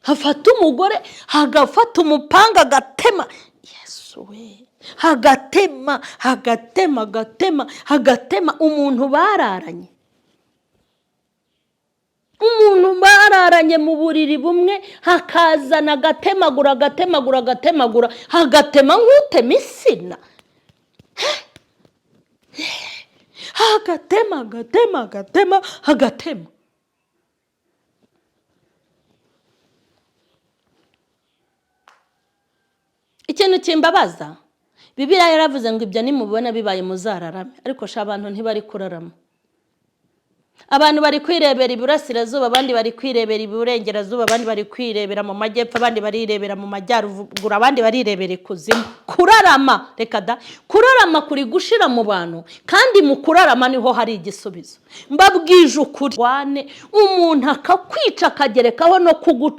Hafata umugore, hagafata umupanga, agatema. Yesu we, hagatema, hagatema, agatema, hagatema umuntu bararanye, umuntu bararanye mu buriri bumwe, hakazana agatemagura, agatemagura, agatemagura, hagatema nk'utema insina, hagatema, agatema, agatema, agatema. Ikintu kimbabaza, Bibiliya yaravuze ngo ibyo nimubona bibaye muzararame, ariko sha abantu ntibari kurarama. Abantu bari kwirebera iburasirazuba, abandi bari kwirebera iburengerazuba, abandi bari kwirebera mu majyepfo, abandi barirebera mu majyaruguru, abandi barirebera ikuzimu. Kurarama, reka da, kurarama kuri gushira mu bantu, kandi mu kurarama niho hari igisubizo. Mbabwije ukuri, wane umuntu akakwica akagerekaho no kuguca.